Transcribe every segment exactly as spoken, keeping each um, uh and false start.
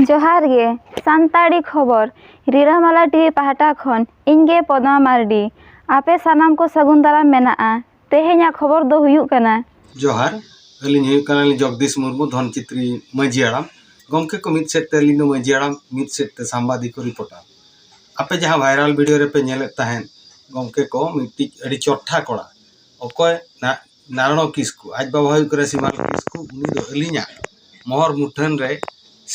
ᱡᱚᱦᱟᱨ ᱜᱮ, ᱥᱟᱱᱛᱟᱲᱤ ᱠᱷᱚᱵᱚᱨ, ᱨᱤᱞᱟᱹᱢᱟᱞᱟ ᱴᱤᱵᱷᱤ ᱯᱟᱦᱴᱟ ᱠᱷᱚᱱ ᱤᱧ ᱜᱮ ᱯᱚᱫᱢᱟ ᱢᱟᱨᱰᱤ᱾ ᱟᱯᱮ ᱥᱟᱱᱟᱢ ᱠᱚ ᱥᱟᱹᱜᱩᱱ ᱫᱟᱨᱟᱢ ᱢᱮᱱᱟᱜᱼᱟ᱾ ᱛᱮᱦᱮᱧᱟᱜ ᱠᱷᱚᱵᱚᱨ ᱫᱚ ᱦᱩᱭᱩᱜ ᱠᱟᱱᱟ᱾ ᱡᱚᱦᱟᱨ, ᱟᱹᱞᱤᱧ ᱦᱩᱭᱩᱜ ᱠᱟᱱᱟᱞᱤᱧ ᱡᱚᱜᱽᱫᱤᱥ ᱢᱩᱨᱢᱩ, ᱫᱷᱚᱱᱪᱤᱛᱨᱤ ᱢᱟᱹᱡᱷᱤ ᱦᱟᱲᱟᱢ᱾ ᱜᱚᱢᱠᱮ ᱠᱚ ᱢᱤᱫ ᱥᱮᱫ ᱛᱮ ᱟᱹᱞᱤᱧ ᱫᱚ ᱢᱟᱹᱡᱷᱤ ᱦᱟᱲᱟᱢ, ᱢᱤᱫ ᱥᱮᱫ ᱛᱮ ᱥᱟᱢᱵᱟᱫᱤᱠ ᱨᱤᱯᱳᱨᱴᱟᱨ᱾ ᱟᱯᱮ ᱡᱟᱦᱟᱸ ᱵᱷᱟᱭᱨᱟᱞ ᱵᱷᱤᱰᱤᱭᱳ ᱨᱮᱯᱮ ᱧᱮᱞᱮᱫ ᱛᱟᱦᱮᱸᱫ, ᱜᱚᱢᱠᱮ ᱠᱚ ᱢᱤᱫᱴᱤᱡ ᱟᱹᱰᱤ ᱪᱚᱴᱴᱷᱟ ᱠᱚᱲᱟ, ᱚᱠᱚᱭ ᱱᱟ-, ᱱᱟᱨᱟᱭᱚᱬ ᱠᱤᱥᱠᱩ, ᱟᱡ ᱵᱟᱵᱟ ᱦᱩᱭᱩᱜ ᱠᱟᱱᱟ ᱥᱤᱢᱟᱞ ᱠᱤᱥᱠᱩ, ᱩᱱᱤ ᱫᱚ ᱟᱹᱞᱤᱧᱟᱜ ᱢᱚᱦᱚᱨ ᱢᱩᱴᱷᱟᱹᱱ ᱨᱮ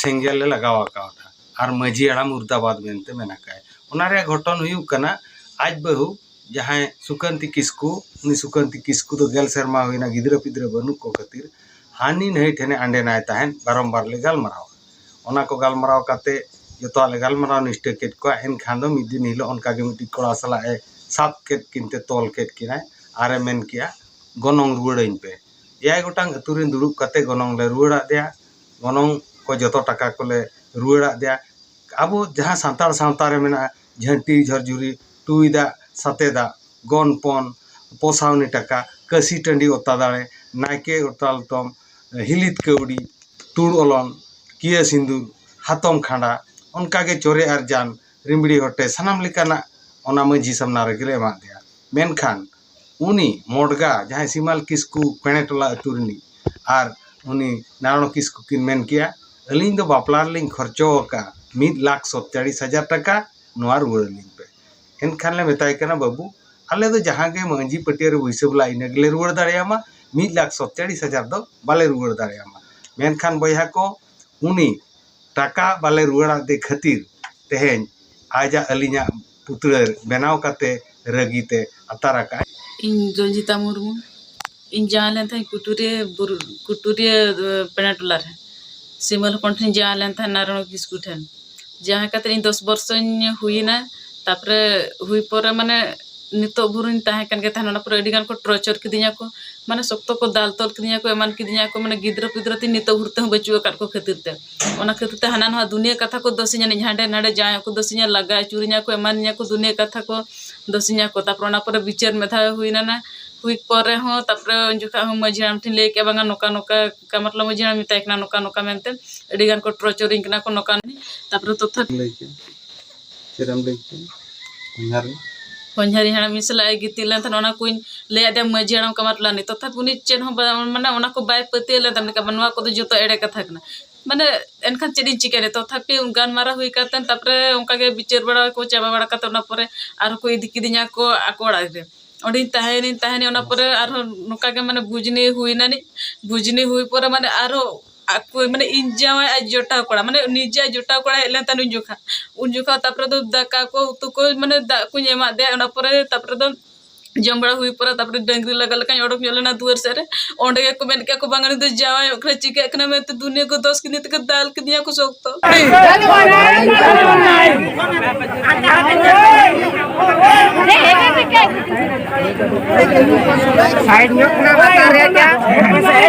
ᱥᱮᱸᱜᱮᱞ ᱮ ᱞᱟᱜᱟᱣ ᱟᱠᱟᱣᱫᱟ ᱟᱨ ᱢᱟᱹᱡᱷᱤ ᱦᱟᱲᱟᱢ ᱢᱩᱨᱫᱟᱵᱟᱫᱽ ᱢᱮᱱᱛᱮ ᱢᱮᱱ ᱟᱠᱟᱫ᱾ ᱚᱱᱟ ᱨᱮᱭᱟᱜ ᱜᱷᱚᱴᱚᱱ ᱦᱩᱭᱩᱜ ᱠᱟᱱᱟ, ᱟᱡ ᱵᱟᱹᱦᱩ ᱡᱟᱦᱟᱸᱭ ᱥᱩᱠᱟᱱᱛᱤ ᱠᱤᱥᱠᱩ, ᱩᱱᱤ ᱥᱩᱠᱟᱱᱛᱤ ᱠᱤᱥᱠᱩ ᱫᱚ ᱜᱮᱞ ᱥᱮᱨᱢᱟ ᱦᱩᱭᱱᱟ, ᱜᱤᱫᱽᱨᱟᱹ ᱯᱤᱫᱽᱨᱟᱹ ᱵᱟᱹᱱᱩᱜ ᱠᱚ ᱠᱷᱟᱹᱛᱤᱨ ᱦᱟᱹᱱᱤ ᱱᱟᱹᱭ ᱴᱷᱮᱱᱮ ᱟᱸᱰᱮ ᱱᱟᱭ ᱛᱟᱦᱮᱸᱫ, ᱵᱟᱨᱚᱢᱵᱟᱨ ᱞᱮ ᱜᱟᱞᱢᱟᱨᱟᱣᱟ᱾ ᱚᱱᱟ ᱠᱚ ᱜᱟᱞᱢᱟᱨᱟᱣ ᱠᱟᱛᱮ ᱡᱚᱛᱚᱣᱟᱜ ᱞᱮ ᱜᱟᱞᱢᱟᱨᱟᱣ ᱱᱤᱥᱴᱟᱹ ᱠᱮᱫ ᱠᱚᱣᱟ᱾ ᱮᱱᱠᱷᱟᱱ ᱫᱚ ᱢᱤᱫ ᱫᱤᱱ ᱦᱤᱞᱳᱜ ᱚᱱᱠᱟ ᱜᱮ ᱢᱤᱫᱴᱤᱡ ᱠᱚᱲᱟ ᱥᱟᱞᱟᱜ ᱮ ᱥᱟᱵ ᱠᱮᱫ ᱠᱤᱱ ᱛᱮ ᱛᱚᱞ ᱠᱮᱫ ᱠᱤᱱᱟᱭ ᱟᱨ ᱮ ᱢᱮᱱ ᱠᱮᱜᱼᱟ, "ᱜᱚᱱᱚᱝ ᱨᱩᱣᱟᱹᱲᱟᱹᱧ ᱯᱮ᱾" ᱮᱭᱟᱭ ᱜᱚᱴᱟᱝ ᱟᱹᱛᱩ ᱨᱮᱱ ᱫᱩᱲᱩᱵ ᱠᱟᱛᱮ ᱜᱚᱱᱚᱝ ᱞᱮ ᱨᱩᱣᱟᱹᱲᱟᱫ ᱫᱮᱭᱟ᱾ ᱜᱚᱱᱚᱝ ᱠᱚ ᱡᱚᱛᱚ ᱴᱟᱠᱟ ᱠᱚᱞᱮ ᱨᱩᱣᱟᱹᱲᱟᱫ ᱫᱮᱭᱟ᱾ ᱟᱵᱚ ᱡᱟᱦᱟᱸ ᱥᱟᱱᱛᱟᱲ ᱥᱟᱶᱛᱟ ᱨᱮ ᱢᱮᱱᱟᱜᱼᱟ, ᱡᱷᱟᱹᱱᱴᱤ, ᱡᱷᱚᱨᱡᱷᱩᱨᱤ, ᱴᱩᱭ ᱫᱟᱜ, ᱥᱟᱛᱮ ᱫᱟᱜ, ᱜᱚᱱᱯᱚᱱ, ᱯᱚᱥᱟᱣᱱᱤ ᱴᱟᱠᱟ, ᱠᱟᱹᱥᱤ ᱴᱟᱺᱰᱤ ᱚᱛᱟ ᱫᱟᱲᱮ, ᱱᱟᱭᱠᱮ ᱚᱛᱟᱞ ᱛᱚᱢ, ᱦᱤᱞᱤᱛ ᱠᱟᱹᱣᱰᱤ, ᱛᱩᱲ ᱚᱞᱚᱱ, ᱠᱤᱭᱟᱹ ᱥᱤᱸᱫᱩᱨ, ᱦᱟᱛᱚᱢ ᱠᱷᱟᱸᱰᱟ, ᱚᱱᱠᱟᱜᱮ ᱪᱚᱨᱮ ᱟᱨ ᱡᱟᱱ, ᱨᱤᱢᱲᱤ ᱦᱚᱴᱮ, ᱥᱟᱱᱟᱢ ᱞᱮᱠᱟᱱᱟᱜ ᱚᱱᱟ ᱢᱟᱹᱡᱷᱤ ᱥᱟᱢᱱᱟ ᱨᱮᱜᱮ ᱞᱮ ᱮᱢᱟᱫ ᱫᱮᱭᱟ᱾ ᱢᱮᱱᱠᱷᱟᱱ ᱩᱱᱤ ᱢᱚᱰᱜᱟ, ᱡᱟᱦᱟᱸᱭ ᱥᱤᱢᱟᱞ ᱠᱤᱥᱠᱩ ᱯᱮᱬᱮ ᱴᱚᱞᱟ ᱟᱹᱛᱩ ᱨᱤᱱᱤᱡ, ᱟᱨ ᱩᱱᱤ ᱱᱟᱨᱟᱭᱚᱬ ᱠᱤᱥᱠᱩ ᱠᱤᱱ ᱢᱮᱱ ᱠᱮᱜᱼᱟ, "ᱟᱹᱞᱤᱧ ᱫᱚ ᱵᱟᱯᱞᱟ ᱨᱮᱞᱤᱧ ᱠᱷᱚᱨᱪᱚ ᱟᱠᱟᱫᱼᱟ ᱢᱤᱫ ᱞᱟᱠᱷ ᱥᱚᱛᱪᱟᱲᱤᱥ ᱦᱟᱡᱟᱨ ᱴᱟᱠᱟ, ᱱᱚᱣᱟ ᱨᱩᱣᱟᱹᱲ ᱟᱹᱞᱤᱧ ᱯᱮ᱾" ᱮᱱᱠᱷᱟᱱ ᱞᱮ ᱢᱮᱛᱟᱭ ᱠᱟᱱᱟ, "ᱵᱟᱹᱵᱩ, ᱟᱞᱮ ᱫᱚ ᱡᱟᱦᱟᱸ ᱜᱮ ᱢᱟᱹᱡᱷᱤ ᱯᱟᱹᱴᱭᱟᱹ ᱨᱮ ᱵᱟᱹᱭᱥᱟᱹᱣ ᱞᱮᱫᱼᱟ, ᱤᱱᱟᱹ ᱜᱮᱞᱮ ᱨᱩᱣᱟᱹᱲ ᱫᱟᱲᱮᱭᱟᱢᱟ, ᱢᱤᱫ ᱞᱟᱠᱷ ᱥᱚᱛᱪᱟᱲᱤᱥ ᱦᱟᱡᱟᱨ ᱫᱚ ᱵᱟᱞᱮ ᱨᱩᱣᱟᱹᱲ ᱫᱟᱲᱮᱭᱟᱢᱟ᱾" ᱢᱮᱱᱠᱷᱟᱱ ᱵᱚᱭᱦᱟ ᱠᱚ, ᱩᱱᱤ ᱴᱟᱠᱟ ᱵᱟᱞᱮ ᱨᱩᱣᱟᱹᱲᱟᱫ ᱫᱮ ᱠᱷᱟᱹᱛᱤᱨ ᱛᱮᱦᱮᱧ ᱟᱡᱟᱜ ᱟᱹᱞᱤᱧᱟᱜ ᱯᱩᱛᱲᱟᱹ ᱵᱮᱱᱟᱣ ᱠᱟᱛᱮ ᱨᱟᱹᱜᱤ ᱛᱮ ᱟᱛᱟᱨ ᱟᱠᱟᱫ᱾ ᱤᱧ ᱨᱚᱧᱡᱤᱛᱟ ᱢᱩᱨᱢᱩ᱾ ᱤᱧ ᱡᱟᱶᱟᱭ ᱞᱮᱱ ᱛᱟᱦᱮᱸᱫ ᱠᱩᱴᱩᱨᱤᱭᱟᱹ ᱵᱩᱨᱩ, ᱠᱩᱴᱩᱨᱤᱭᱟᱹ, ᱮ, ᱯᱮᱬᱮ ᱴᱚᱞᱟ ᱨᱮ᱾ ᱥᱤᱢᱟᱹᱞ ᱦᱚᱯᱚᱱ ᱴᱷᱮᱱ ᱡᱟᱶᱟᱭ ᱞᱮᱱ ᱛᱟᱦᱮᱸᱫ ᱱᱟᱨᱟᱭᱚᱬ ᱠᱤᱥᱠᱩ ᱴᱷᱮᱱ᱾ ᱡᱟᱶᱟᱭ ᱠᱟᱛᱮ ᱤᱧ ᱫᱚᱥ ᱵᱚᱨᱥᱚᱧ ᱦᱩᱭᱮᱱᱟ᱾ ᱛᱟᱯᱚᱨᱮ ᱦᱩᱭ ᱯᱚᱨᱮ ᱢᱟᱱᱮ ᱱᱤᱛᱚᱜ ᱵᱷᱳᱨᱤᱧ ᱛᱟᱦᱮᱸ ᱠᱟᱱ ᱜᱮ ᱛᱟᱦᱮᱱ, ᱚᱱᱟ ᱯᱚᱨᱮ ᱟᱹᱰᱤ ᱜᱟᱱ ᱠᱚ ᱴᱚᱨᱪᱟᱨ ᱠᱤᱫᱤᱧᱟ ᱠᱚ, ᱢᱟᱱᱮ ᱥᱚᱠᱛᱚ ᱠᱚ ᱫᱟᱞ ᱛᱚᱞ ᱠᱤᱫᱤᱧᱟ ᱠᱚ, ᱮᱢᱟᱱ ᱠᱤᱫᱤᱧᱟ ᱠᱚ, ᱢᱟᱱᱮ ᱜᱤᱫᱽᱨᱟᱹ ᱯᱤᱫᱽᱨᱟᱹ ᱛᱤᱧ ᱱᱤᱛᱚᱜ ᱵᱷᱳᱨ ᱛᱮᱦᱚᱸ ᱵᱟᱹᱪᱩᱜ ᱟᱠᱟᱫ ᱠᱚ ᱠᱷᱟᱹᱛᱤᱨ ᱛᱮ᱾ ᱚᱱᱟ ᱠᱷᱟᱹᱛᱤᱨ ᱛᱮ ᱦᱟᱱᱟ ᱱᱟᱣᱟ ᱫᱩᱱᱤᱭᱟᱹ ᱠᱟᱛᱷᱟ ᱠᱚ ᱫᱚᱥᱤᱧᱟ, ᱦᱟᱸᱰᱮ ᱱᱟᱰᱮ ᱡᱟᱶᱟᱭ ᱠᱚ ᱫᱚᱥᱤᱧᱟ, ᱞᱟᱜᱟ ᱟᱹᱪᱩᱨᱤᱧᱟ ᱠᱚ, ᱮᱢᱟᱱᱤᱧᱟ ᱠᱚ, ᱫᱩᱱᱤᱭᱟᱹ ᱠᱟᱛᱷᱟ ᱠᱚ ᱫᱚᱥᱤᱧᱟ ᱠᱚ᱾ ᱛᱟᱯᱚᱨᱮ ᱚᱱᱟ ᱯᱚᱨᱮ ᱵᱤᱪᱟᱹᱨ ᱢᱤᱫ ᱫᱷᱟᱣ ᱦᱩᱭᱱᱟ ᱱᱟ, ᱦᱩᱭ ᱯᱚᱨᱮ ᱦᱚᱸ ᱛᱟᱯᱚᱨᱮ ᱩᱱ ᱡᱚᱠᱷᱟᱜ ᱦᱚᱸ ᱢᱟᱹᱡᱷᱤ ᱦᱟᱲᱟᱢ ᱴᱷᱮᱱ ᱞᱟᱹᱭ ᱠᱮᱜᱼᱟ, ᱵᱟᱝᱟ ᱱᱚᱝᱠᱟ ᱱᱚᱝᱠᱟ ᱠᱟᱢᱟᱨ ᱞᱟ ᱢᱟᱹᱡᱷᱤ ᱦᱟᱲᱟᱢ ᱢᱮᱛᱟᱭ ᱠᱟᱱᱟ ᱱᱚᱝᱠᱟ ᱱᱚᱝᱠᱟ ᱢᱮᱱᱛᱮ, ᱟᱹᱰᱤ ᱜᱟᱱ ᱠᱚ ᱴᱚᱨᱪᱟᱨᱤᱧ ᱠᱟᱱᱟ ᱠᱚ ᱱᱚᱝᱠᱟ᱾ ᱛᱟᱯᱚᱨᱮ ᱛᱚᱛᱷᱟ ᱞᱟᱹᱭ ᱠᱮᱫ, ᱪᱮᱫ ᱮᱢ ᱞᱟᱹᱭ ᱠᱮᱫ? ᱦᱚᱧᱦᱟᱨᱤᱧ᱾ ᱦᱚᱧᱦᱟᱨᱤᱧ ᱦᱟᱲᱟᱢ ᱤᱧ ᱥᱟᱞᱟᱜ ᱮ ᱜᱤᱛᱤᱡ ᱞᱮᱱ ᱛᱟᱦᱮᱱ, ᱚᱱᱟ ᱠᱚᱧ ᱞᱟᱹᱭ ᱟᱫᱮᱭᱟ ᱢᱟᱹᱡᱷᱤ ᱦᱟᱲᱟᱢ ᱠᱟᱢᱟᱨ ᱞᱟᱱᱤ, ᱛᱚᱛᱷᱟᱯᱤ ᱩᱱᱤ ᱪᱮᱫ ᱦᱚᱸ ᱵᱟ-, ᱢᱟᱱᱮ ᱚᱱᱟ ᱠᱚ ᱵᱟᱭ ᱯᱟᱹᱛᱭᱟᱹᱣ ᱞᱮᱱ ᱛᱟᱦᱮᱸ, ᱢᱮᱱᱫᱟ ᱱᱚᱣᱟ ᱠᱚᱫᱚ ᱡᱚᱛᱚ ᱮᱲᱮ ᱠᱟᱛᱷᱟ ᱠᱟᱱᱟ᱾ ᱢᱟᱱᱮ ᱮᱱᱠᱷᱟᱱ ᱪᱮᱫ ᱤᱧ ᱪᱤᱠᱟᱹᱭᱟ? ᱛᱚᱛᱷᱟᱯᱤ ᱜᱟᱞᱢᱟᱨᱟᱣ ᱦᱩᱭ ᱠᱟᱛᱮ, ᱛᱟᱯᱚᱨᱮ ᱚᱱᱠᱟ ᱜᱮ ᱵᱤᱪᱟᱹᱨ ᱵᱟᱲᱟ ᱠᱚ ᱪᱟᱵᱟ ᱵᱟᱲᱟ ᱠᱟᱛᱮ, ᱚᱱᱟ ᱯᱚᱨᱮ ᱟᱨᱦᱚᱸ ᱠᱚ ᱤᱫᱤ ᱠᱤᱫᱤᱧᱟ ᱠᱚ ᱟᱠᱚ ᱚᱲᱟᱜ ᱨᱮ᱾ ᱚᱸᱰᱮᱧ ᱛᱟᱦᱮᱸᱭᱮᱱᱟᱹᱧ, ᱛᱟᱦᱮᱸᱭᱮᱱᱟᱹᱧ, ᱚᱱᱟ ᱯᱚᱨᱮ ᱟᱨᱦᱚᱸ ᱱᱚᱝᱠᱟ ᱜᱮ ᱢᱟᱱᱮ ᱵᱩᱡᱽᱱᱤ ᱦᱩᱭᱱᱟ ᱱᱤᱡ, ᱵᱩᱡᱽᱱᱤ ᱦᱩᱭ ᱯᱚᱨᱮ ᱢᱟᱱᱮ ᱟᱨᱦᱚᱸ ᱟᱠᱚ ᱢᱟᱱᱮ ᱤᱧ ᱡᱟᱶᱟᱭ ᱟᱡ ᱡᱚᱴᱟᱣ ᱠᱚᱲᱟ, ᱢᱟᱱᱮ ᱱᱤᱡᱮ ᱟᱡ ᱡᱚᱴᱟᱣ ᱠᱚᱲᱟ ᱦᱮᱡ ᱞᱮᱱ ᱛᱟᱦᱮᱸᱱ ᱩᱱ ᱡᱚᱠᱷᱟ, ᱩᱱ ᱡᱚᱠᱷᱟ ᱛᱟᱯᱚᱨᱮ ᱫᱚ ᱫᱟᱠᱟ ᱠᱚ ᱩᱛᱩ ᱠᱚ ᱢᱟᱱᱮ ᱫᱟᱜ ᱠᱚᱧ ᱮᱢᱟᱫ ᱫᱮᱭᱟ, ᱚᱱᱟ ᱯᱚᱨᱮ ᱛᱟᱯᱚᱨᱮ ᱫᱚ ᱡᱚᱢ ᱵᱟᱲᱟ ᱦᱩᱭ ᱯᱚᱨᱮ ᱛᱟᱯᱚᱨᱮ ᱰᱟᱹᱝᱨᱤ ᱞᱟᱜᱟ ᱞᱮᱠᱟᱧ ᱚᱰᱚᱠ ᱧᱚᱜ ᱞᱮᱱᱟ ᱫᱩᱣᱟᱹᱨ ᱥᱮᱫ ᱨᱮ, ᱚᱸᱰᱮ ᱜᱮᱠᱚ ᱢᱮᱱ ᱠᱮᱜᱼᱟ ᱠᱚ, "ᱵᱟᱝᱟ ᱱᱩᱭ ᱫᱚ ᱡᱟᱶᱟᱭᱚᱜ ᱠᱟᱱᱟ, ᱪᱤᱠᱟᱹᱜ ᱠᱟᱱᱟ?" ᱢᱮᱱᱛᱮ ᱫᱩᱱᱤᱭᱟᱹ ᱠᱚ ᱫᱚᱥ ᱠᱤᱫᱤᱧ ᱛᱮᱠᱚ ᱫᱟᱞ ᱠᱤᱫᱤᱧᱟ ᱠᱚ ᱥᱚᱠᱛᱚ᱾ ᱥᱟᱭᱤᱰ ᱧᱚᱜ ᱠᱷᱚᱱᱟᱜ ᱞᱟᱛᱟᱨ ᱨᱮ ᱡᱟ᱾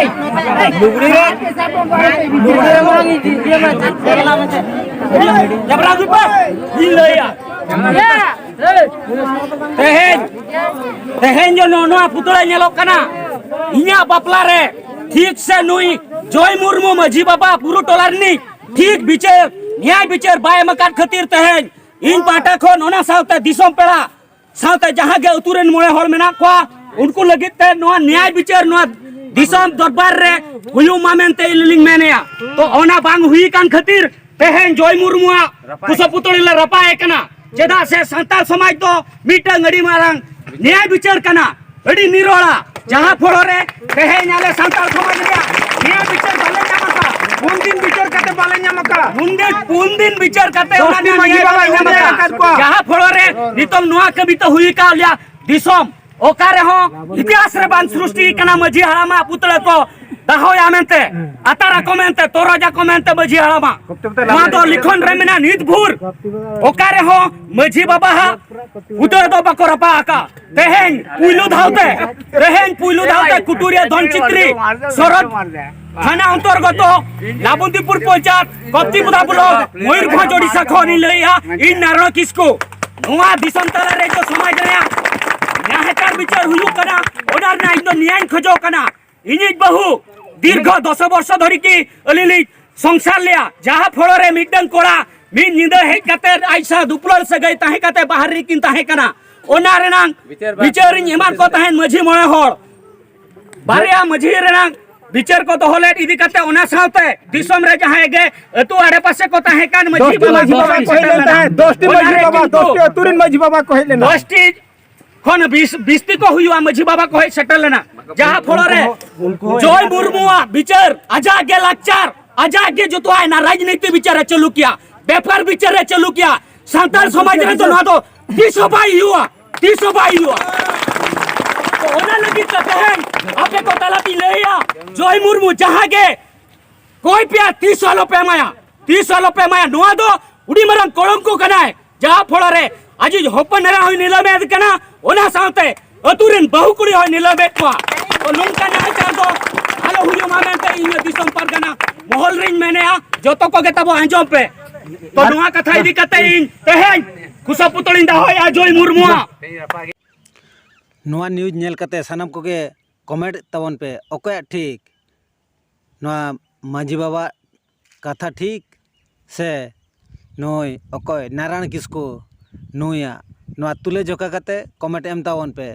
ᱞᱩᱜᱽᱲᱤ ᱨᱮ, ᱞᱩᱜᱽᱲᱤ ᱨᱮ ᱵᱟᱝ ᱤᱧ ᱤᱭᱟᱹ ᱢᱮ, ᱪᱮᱫ ᱠᱚ ᱞᱟᱹᱭᱟ? ᱡᱟᱵᱨᱟ ᱜᱩᱯᱟ, ᱤᱧ ᱞᱟᱹᱭᱟ᱾ ᱛᱮᱦᱮᱧ, ᱛᱮᱦᱮᱧ ᱡᱮ ᱱᱚ-, ᱱᱚᱣᱟ ᱯᱩᱛᱲᱟᱹ ᱧᱮᱞᱚᱜ ᱠᱟᱱᱟ, ᱤᱧᱟᱹᱜ ᱵᱟᱯᱞᱟ ᱨᱮ ᱴᱷᱤᱠ ᱥᱮ ᱱᱩᱭ ᱡᱚᱭ ᱢᱩᱨᱢᱩ ᱢᱟᱹᱡᱷᱤ ᱵᱟᱵᱟ ᱵᱩᱨᱩ ᱴᱚᱞᱟ ᱨᱤᱱᱤᱡ ᱴᱷᱤᱠ ᱵᱤᱪᱟᱹᱨ, ᱱᱮᱭᱟᱭ ᱵᱤᱪᱟᱹᱨ ᱵᱟᱭ ᱮᱢ ᱟᱠᱟᱫ ᱠᱷᱟᱹᱛᱤᱨ ᱛᱮᱦᱮᱧ ᱤᱧ ᱯᱟᱦᱴᱟ ᱠᱷᱚᱱ ᱚᱱᱟ ᱥᱟᱶᱛᱮ ᱫᱤᱥᱚᱢ ᱯᱮᱲᱟ ᱥᱟᱶᱛᱮ ᱡᱟᱦᱟᱸ ᱜᱮ ᱟᱹᱛᱩ ᱨᱮᱱ ᱢᱚᱬᱮ ᱦᱚᱲ ᱢᱮᱱᱟᱜ ᱠᱚᱣᱟ, ᱩᱱᱠᱩ ᱞᱟᱹᱜᱤᱫ ᱛᱮ ᱱᱚᱣᱟ ᱱᱮᱭᱟᱭ ᱵᱤᱪᱟᱹᱨ ᱱᱚᱣᱟ ᱫᱤᱥᱚᱢ ᱫᱚᱨᱵᱟᱨ ᱨᱮ ᱦᱩᱭᱩᱜ ᱢᱟ ᱢᱮᱱᱛᱮ ᱟᱹᱞᱤᱧ ᱞᱤᱧ ᱢᱮᱱᱮᱜᱼᱟ᱾ ᱛᱚ ᱚᱱᱟ ᱵᱟᱝ ᱦᱩᱭ ᱠᱟᱱ ᱠᱷᱟᱹᱛᱤᱨ ᱛᱮᱦᱮᱧ ᱡᱚᱭ ᱢᱩᱨᱢᱩᱣᱟᱜ ᱠᱩᱥᱟᱹ ᱯᱩᱛᱲᱤ ᱞᱮ ᱨᱟᱯᱟᱜ ᱮ ᱠᱟᱱᱟ᱾ ᱪᱮᱫᱟᱜ ᱥᱮ ᱥᱟᱱᱛᱟᱲ ᱥᱚᱢᱟᱡᱽ ᱫᱚ ᱢᱤᱫᱴᱟᱝ ᱟᱹᱰᱤ ᱢᱟᱨᱟᱝ ᱱᱮᱭᱟᱭ ᱵᱤᱪᱟᱹᱨ ᱠᱟᱱᱟ, ᱟᱹᱰᱤ ᱱᱤᱨᱚᱲᱟ, ᱡᱟᱦᱟᱸ ᱯᱷᱚᱲᱚ ᱨᱮ ᱛᱮᱦᱮᱧ ᱟᱞᱮ ᱥᱟᱱᱛᱟᱲ ᱥᱚᱢᱟᱡᱽ ᱨᱮᱭᱟᱜ ᱱᱮᱭᱟᱭ ᱵᱤᱪᱟᱹᱨ ᱵᱟᱞᱮ ᱧᱟᱢ ᱟᱠᱟᱫ᱾ ᱯᱩᱱ ᱫᱤᱱ ᱵᱤᱪᱟᱹᱨ ᱠᱟᱛᱮ ᱵᱟᱞᱮ ᱧᱟᱢ ᱟᱠᱟᱫ᱾ ᱯᱩᱱ ᱫᱤᱱ, ᱯᱩᱱ ᱫᱤᱱ ᱵᱤᱪᱟᱹᱨ ᱠᱟᱛᱮ ᱚᱱᱟ ᱫᱚᱥᱴᱤ ᱨᱮᱱᱟᱜ ᱢᱟᱹᱡᱷᱤ ᱱᱮᱭᱟᱭ ᱵᱟᱵᱟ ᱵᱟᱞᱮ ᱧᱟᱢ ᱧᱟᱢ ᱟᱠᱟᱫ᱾ ᱟᱠᱟᱫ ᱠᱚᱣᱟ᱾ ᱡᱟᱦᱟᱸ ᱯᱷᱚᱲᱚ ᱨᱮ ᱱᱤᱛᱚᱝ ᱱᱚᱣᱟ ᱠᱟᱹᱢᱤ ᱛᱮ ᱦᱩᱭ ᱟᱠᱟᱫ ᱞᱮᱭᱟ᱾ ᱫᱤᱥᱚᱢ ᱚᱠᱟ ᱨᱮᱦᱚᱸ ᱤᱛᱤᱦᱟᱥ ᱨᱮ ᱵᱟᱝ ᱥᱨᱤᱥᱴᱤ ᱠᱟᱱᱟ ᱢᱟᱹᱡᱷᱤ ᱦᱟᱲᱟᱢᱟᱜ ᱯᱩᱛᱲᱟᱹ ᱠᱚ᱾ ᱫᱟᱦᱚᱭᱟ ᱢᱮᱱᱛᱮ, ᱟᱛᱟᱨ ᱟᱠᱚ ᱢᱮᱱᱛᱮ, ᱛᱚᱨᱚᱡ ᱟᱠᱚ ᱢᱮᱱᱛᱮ ᱢᱟᱹᱡᱷᱤ ᱦᱟᱲᱟᱢᱟᱜ ᱱᱚᱣᱟ ᱫᱚ ᱞᱤᱠᱷᱚᱱ ᱨᱮ ᱢᱮᱱᱟᱜᱼᱟ᱾ ᱱᱤᱛ ᱵᱷᱳᱨ ᱚᱠᱟ ᱨᱮᱦᱚᱸ ᱢᱟᱹᱡᱷᱤ ᱵᱟᱵᱟ ᱦᱟᱜ ᱦᱩᱫᱟᱹ ᱫᱚ ᱵᱟᱠᱚ ᱨᱟᱯᱟᱜ ᱟᱠᱟᱫ᱾ ᱛᱮᱦᱮᱧ ᱯᱩᱭᱞᱩ ᱫᱷᱟᱣ ᱛᱮ, ᱛᱮᱦᱮᱧ ᱯᱩᱭᱞᱩ ᱫᱷᱟᱣ ᱛᱮ ᱠᱩᱴᱩᱨᱤᱭᱟᱹ ᱫᱷᱚᱱᱪᱤᱛᱨᱤ ᱥᱚᱨᱚᱛ ᱛᱷᱟᱱᱟ ᱚᱱᱛᱚᱨᱜᱚᱛᱚ ᱞᱟᱵᱚᱱᱛᱤᱯᱩᱨ ᱯᱚᱧᱪᱟᱭᱮᱛ ᱠᱚᱯᱛᱤᱯᱚᱫᱟ ᱵᱞᱚᱠ ᱢᱚᱭᱩᱨᱵᱷᱚᱸᱡᱽ ᱳᱰᱤᱥᱟ ᱠᱷᱚᱱ ᱤᱧ ᱞᱟᱹᱭᱮᱜᱼᱟ, ᱤᱧ ᱱᱟᱨᱟᱭᱚᱬ ᱠᱤᱥᱠᱩ᱾ ᱱᱚᱣᱟ ᱫᱤᱥᱚᱢ ᱛᱟᱞᱟ ᱨᱮ ᱡᱚ ᱥᱚᱢᱟᱡᱽ ᱨᱮᱭᱟᱜ ᱱᱟᱦᱟᱪᱟᱨ ᱵᱤᱪᱟᱹᱨ ᱦᱩᱭᱩᱜ ᱠᱟᱱᱟ, ᱚᱱᱟ ᱨᱮᱱᱟᱜ ᱤᱧ ᱫᱚ ᱱᱮᱭᱟᱭᱤᱧ ᱠᱷᱚᱡᱚᱜ ᱠᱟᱱᱟ᱾ ᱤᱧᱤᱡ ᱵᱟᱹᱦᱩ ᱫᱤᱨᱜᱷᱚ ᱫᱚᱥ ᱵᱚᱨᱥᱚ ᱫᱷᱚᱨᱤ ᱠᱤ ᱟᱹᱞᱤᱧ ᱞᱤᱧ ᱥᱚᱝᱥᱟᱨ ᱞᱮᱭᱟ, ᱡᱟᱦᱟᱸ ᱯᱷᱚᱲᱚ ᱨᱮ ᱢᱤᱫᱴᱟᱝ ᱠᱚᱲᱟ ᱢᱤᱫ ᱧᱤᱫᱟᱹ ᱦᱮᱡ ᱠᱟᱛᱮ ᱟᱡ ᱥᱟᱶ ᱫᱩᱯᱞᱟᱹᱲ ᱥᱟᱹᱜᱟᱹᱭ ᱛᱟᱦᱮᱸ ᱠᱟᱛᱮ ᱵᱟᱦᱨᱮ ᱨᱮᱠᱤᱱ ᱛᱟᱦᱮᱸ ᱠᱟᱱᱟ᱾ ᱚᱱᱟ ᱨᱮᱱᱟᱝ ᱵᱤᱪᱟᱹᱨ ᱵᱟᱝ ᱵᱤᱪᱟᱹᱨᱤᱧ ᱮᱢᱟᱫ ᱠᱚ ᱛᱟᱦᱮᱸᱫ ᱢᱟᱹᱡᱷᱤ ᱢᱚᱬᱮ ᱦᱚᱲ, ᱵᱟᱨᱭᱟ ᱢᱟᱹᱡᱷᱤ ᱨᱮᱱᱟᱝ ᱵᱤᱪᱟᱹᱨ ᱠᱚ ᱫᱚᱦᱚ ᱞᱮᱫ ᱤᱫᱤ ᱠᱟᱛᱮ ᱚᱱᱟ ᱥᱟᱶᱛᱮ ᱫᱤᱥᱚᱢ ᱨᱮ ᱡᱟᱦᱟᱸᱭ ᱜᱮ ᱟᱹᱛᱩ ᱟᱲᱮᱯᱟᱥᱮ ᱠᱚ ᱛᱟᱦᱮᱸ ᱠᱟᱱ ᱢᱟᱹᱡᱷᱤ ᱫᱚᱥᱴᱤ ᱵᱟᱵᱟ ᱢᱟᱹᱡᱷᱤ ᱠᱚ ᱵᱟᱵᱟ ᱠᱚ ᱥᱮᱴᱮᱨ ᱦᱮᱡ ᱞᱮᱱᱟ᱾ ᱞᱮᱱ ᱛᱟᱦᱮᱸᱫ, ᱫᱚᱥᱴᱤ ᱚᱱᱟ ᱢᱟᱹᱡᱷᱤ ᱨᱮ ᱵᱟᱵᱟ, ᱠᱤᱱᱛᱩ ᱫᱚᱥᱴᱤ ᱟᱹᱛᱩ ᱨᱮᱱ ᱢᱟᱹᱡᱷᱤ ᱵᱟᱵᱟ ᱠᱚ ᱦᱮᱡ ᱞᱮᱱᱟ᱾ ᱫᱚᱥᱴᱤ ᱠᱷᱚᱱ ᱵᱤᱥ, ᱵᱤᱥᱛᱤ ᱠᱚ ᱦᱩᱭᱩᱜᱼᱟ ᱢᱟᱹᱡᱷᱤ ᱵᱟᱵᱟ ᱠᱚ ᱦᱮᱡ ᱥᱮᱴᱮᱨ ᱞᱮᱱᱟ, ᱡᱟᱦᱟᱸ ᱯᱷᱚᱲᱚ ᱨᱮ ᱩᱱᱠᱩ ᱦᱚᱸ ᱡᱚᱭ ᱢᱩᱨᱢᱩᱣᱟᱜ ᱵᱤᱪᱟᱹᱨ, ᱟᱡᱟᱜ ᱜᱮ ᱞᱟᱠᱪᱟᱨ, ᱟᱡᱟᱜ ᱜᱮ ᱡᱚᱛᱚᱣᱟᱜ ᱚᱱᱟ ᱨᱟᱡᱽᱱᱤᱛᱤ ᱵᱤᱪᱟᱹᱨ ᱮ ᱪᱟᱹᱞᱩ ᱠᱮᱭᱟ, ᱵᱮᱯᱟᱨ ᱵᱤᱪᱟᱹᱨ ᱮ ᱪᱟᱹᱞᱩ ᱠᱮᱭᱟ᱾ ᱥᱟᱱᱛᱟᱲ ᱥᱚᱢᱟᱡᱽ ᱨᱮᱫᱚ ᱱᱚᱣᱟ ᱫᱚ ᱛᱤᱥ ᱦᱚᱸ ᱵᱟᱭ ᱦᱩᱭᱩᱜᱼᱟ, ᱛᱤᱥ ᱦᱚᱸ ᱵᱟᱭ ᱦᱩᱭᱩᱜᱼᱟ᱾ ᱛᱚ ᱚᱱᱟ ᱞᱟᱹᱜᱤᱫ ᱛᱮ ᱛᱮᱦᱮᱧ ᱟᱯᱮ ᱠᱚ ᱛᱟᱞᱟᱛᱤᱧ ᱞᱟᱹᱭᱟ, ᱡᱚᱭ ᱢᱩᱨᱢᱩ ᱡᱟᱦᱟᱸ ᱜᱮ ᱠᱚᱭ ᱯᱮᱭᱟ, ᱛᱤᱥ ᱦᱚᱸ ᱟᱞᱚ ᱯᱮ ᱮᱢᱟᱭᱟ, ᱛᱤᱥ ᱦᱚᱸ ᱟᱞᱚ ᱯᱮ ᱮᱢᱟᱭᱟ᱾ ᱱᱚᱣᱟ ᱫᱚ ᱩᱰᱤ ᱢᱟᱨᱟᱝ ᱠᱚᱲᱚᱝᱠᱚ ᱠᱟᱱᱟᱭ, ᱡᱟᱦᱟᱸ ᱯᱷᱚᱲᱚ ᱨᱮ ᱟᱡᱤᱡ ᱦᱚᱯᱚᱱ ᱮᱨᱟ ᱦᱚᱸᱭ ᱱᱤᱞᱟᱹᱢᱮᱫ ᱠᱟᱱᱟ, ᱚᱱᱟ ᱥᱟᱶᱛᱮ ᱟᱹᱛᱩ ᱨᱮᱱ ᱵᱟᱹᱦᱩ ᱠᱩᱲᱤ ᱦᱚᱸᱭ ᱱᱤᱞᱟᱹᱢᱮᱫ ᱠᱚᱣᱟ᱾ ᱛᱚ ᱱᱚᱝᱠᱟ ᱱᱟᱦᱟᱪᱟᱨ ᱫᱚ ᱟᱞᱚ ᱦᱩᱭᱩᱜ ᱢᱟ ᱢᱮᱱᱛᱮ ᱤᱧ ᱫᱤᱥᱚᱢ ᱯᱟᱨᱜᱟᱱᱟ ᱢᱚᱦᱚᱞ ᱨᱤᱧ ᱢᱮᱱᱮᱜᱼᱟ, ᱡᱚᱛᱚ ᱠᱚᱜᱮ ᱛᱟᱵᱚ ᱟᱸᱡᱚᱢ ᱯᱮ᱾ ᱛᱚ ᱱᱚᱣᱟ ᱠᱟᱛᱷᱟ ᱤᱫᱤ ᱠᱟᱛᱮ ᱤᱧ ᱛᱮᱦᱮᱧ ᱠᱷᱩᱥᱟᱹ ᱯᱩᱛᱟᱹᱲᱤᱧ ᱫᱚᱦᱚᱭᱮᱜᱼᱟ ᱡᱚᱭ ᱢᱩᱨᱢᱩᱣᱟᱜ᱾ ᱱᱚᱣᱟ ᱱᱤᱭᱩᱡᱽ ᱧᱮᱞ ᱠᱟᱛᱮ ᱥᱟᱱᱟᱢ ᱠᱚᱜᱮ ᱠᱚᱢᱮᱱᱴ ᱛᱟᱵᱚᱱ ᱯᱮ, ᱚᱠᱚᱭᱟᱜ ᱴᱷᱤᱠ? ᱱᱚᱣᱟ ᱢᱟᱹᱡᱷᱤ ᱵᱟᱵᱟ ᱠᱟᱛᱷᱟ ᱴᱷᱤᱠ ᱥᱮ ᱱᱩᱭ ᱚᱠᱚᱭ ᱱᱟᱨᱟᱭᱚᱬ ᱠᱤᱥᱠᱩ ᱱᱩᱭᱟᱜ? ᱱᱚᱣᱟ ᱛᱩᱞᱟᱹ ᱡᱚᱠᱷᱟ ᱠᱟᱛᱮ ᱠᱚᱢᱮᱱᱴ ᱮᱢ ᱛᱟᱵᱚᱱ ᱯᱮ,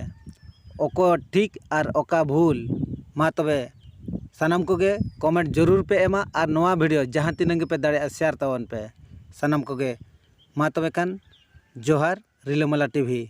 ᱚᱠᱚᱭ ᱴᱷᱤᱠ ᱟᱨ ᱚᱠᱟ ᱵᱷᱩᱞ᱾ ᱢᱟ ᱛᱚᱵᱮ ᱥᱟᱱᱟᱢ ᱠᱚᱜᱮ ᱠᱚᱢᱮᱱᱴ ᱡᱚᱨᱩᱨ ᱯᱮ ᱮᱢᱟ ᱟᱨ ᱱᱚᱣᱟ ᱵᱷᱤᱰᱤᱭᱳ ᱡᱟᱦᱟᱸ ᱛᱤᱱᱟᱹᱜ ᱜᱮᱯᱮ ᱫᱟᱲᱮᱭᱟᱜᱼᱟ ᱥᱮᱭᱟᱨ ᱛᱟᱵᱚᱱ ᱯᱮ ᱥᱟᱱᱟᱢ ᱠᱚᱜᱮ᱾ ᱢᱟ ᱛᱚᱵᱮ ᱠᱷᱟᱱ ᱡᱚᱦᱟᱨ ᱨᱤᱞᱟᱹᱢᱟᱞᱟ ᱴᱤᱵᱷᱤ᱾